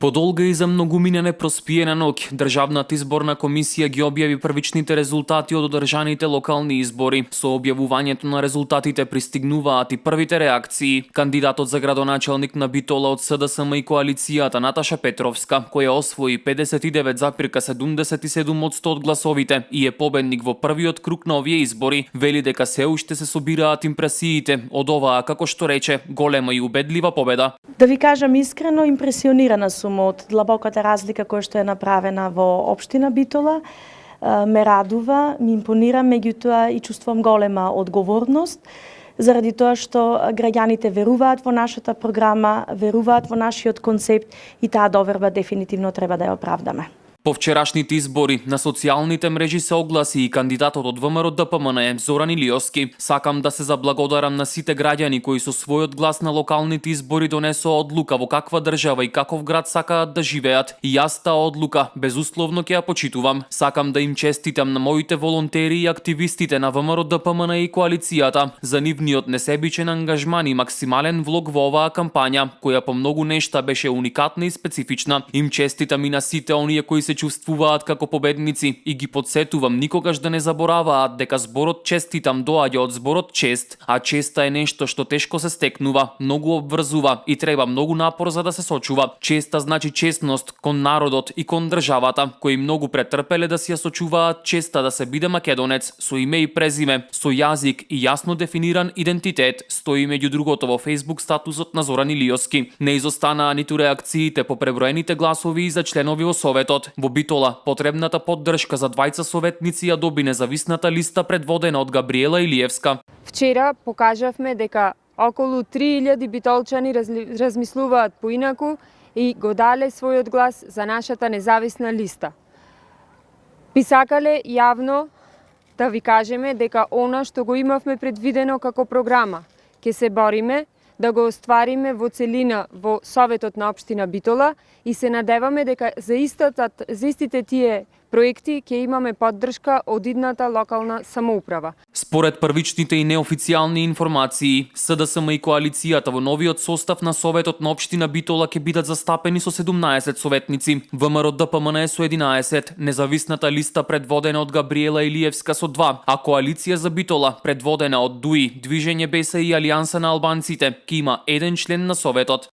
По долга и за многумина непроспиена ноќ, Државната изборна комисија ги објави првичните резултати од одржаните локални избори. Со објавувањето на резултатите пристигнуваат и првите реакции. Кандидатот за градоначелник на Битола од СДСМ и коалицијата Наташа Петровска, која освои 59,77% од гласовите и е победник во првиот круг на овие избори, вели дека се уште се собираат импресиите од оваа, како што рече, голема и убедлива победа. Да ви кажам искрено, импресионирана сум од длабоката разлика која што е направена во општина Битола. Ме радува, ми импонира, меѓутоа и чувствувам голема одговорност, заради тоа што граѓаните веруваат во нашата програма, веруваат во нашиот концепт и таа доверба дефинитивно треба да ја оправдаме. По вчерашните избори на социјалните мрежи се огласи и кандидатот од ВМРО ДПМН Зоран Илиовски. Сакам да се заблагодарам на сите граѓани кои со својот глас на локалните избори донесоа одлука во каква држава и каков град сакаат да живеат. И јас таа одлука безусловно ќе ја почитувам. Сакам да им честитам на моите волонтери и активистите на ВМРО ДПМН и коалицијата за нивниот несебичен ангажман и максимален влог во оваа кампања, која по многу нешта беше уникатна и специфична. Им честитам и на сите оние кои се чувствуваат како победници и ги подсетувам никогаш да не забораваат дека зборот честитам доаѓа од зборот чест, а честа е нешто што тешко се стекнува, многу обврзува и треба многу напор за да се сочува. Честа значи честност кон народот и кон државата, кои многу претрпеле да си ја сочуваат честа да се биде македонец со име и презиме, со јазик и јасно дефиниран идентитет, стои меѓу другото во Facebook статусот на Зоран Илиовски. Не изостанаа ниту реакциите по преброените гласови и за членови во Советот. Во Битола, потребната поддршка за двајца советници ја доби независната листа предводена од Габриела Илиевска. Вчера покажавме дека околу 3000 битолчани размислуваат поинаку и го дале својот глас за нашата независна листа. Би сакале јавно да ви кажеме дека она што го имавме предвидено како програма, ќе се бориме да го оствариме во целина во Советот на општина Битола и се надеваме дека за истите тие проекти ќе имаме поддршка од идната локална самоуправа. Според првичните и неофицијални информации, СДСМ и коалицијата во новиот состав на Советот на општина Битола ќе бидат застапени со 17 советници, ВМРО ДПМН со 11, независната листа предводена од Габриела Илиевска со 2, а коалиција за Битола предводена од ДУИ, Движење Беса и Алијанса на албанците, ќе има 1 член на Советот.